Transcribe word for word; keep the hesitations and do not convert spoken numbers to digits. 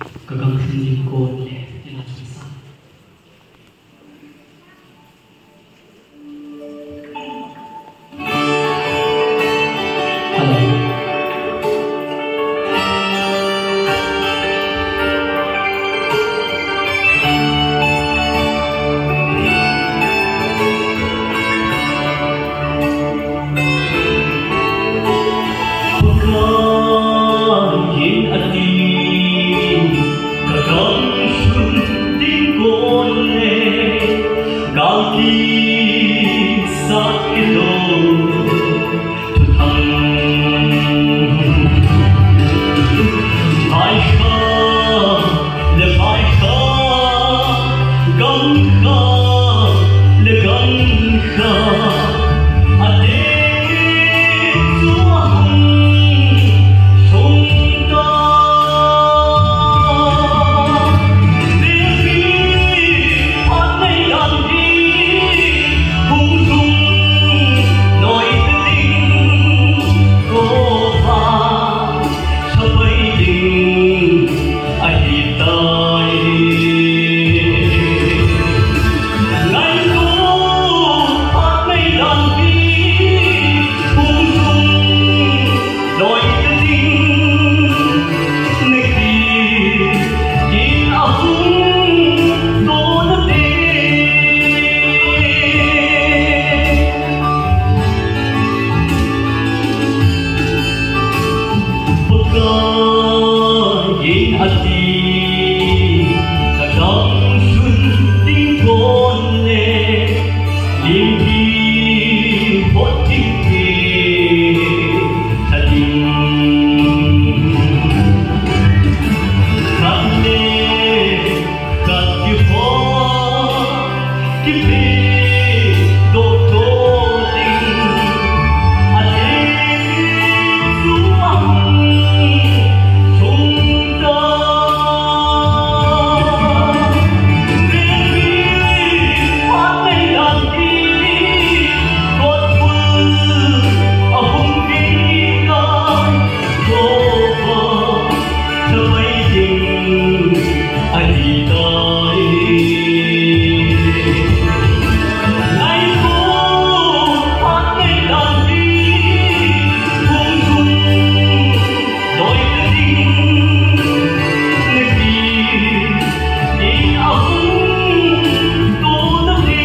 Ka gamlhun ding kon le, ina chungsa. Hello. Pakai in ati, ka gamlhun ding kon le, gal kisat kit lou thuthang. Vai kha le vai kha, gam kha le gam kha, a te chu a hung sung ta. Vilpi phat nei dan hi hung tung noi ding ko pa. Thapai ding ahi tai. Ngaito phat nei dan hi hung tung noi ding na ki in a hung to na te. Pakai in ati, ka gamlhun ding kon le, lim hi hot ding te, tha ding. Khat le khat kihou, kipe doh doh ding, a te chu a hung sung ta. Vilpi phat nei dan hi, kot bul a hung kei lai, ko pa. Thapai ding ahi tai. Ngaito phat nei dan hi hung tung noi ding na ki in a hung to na te.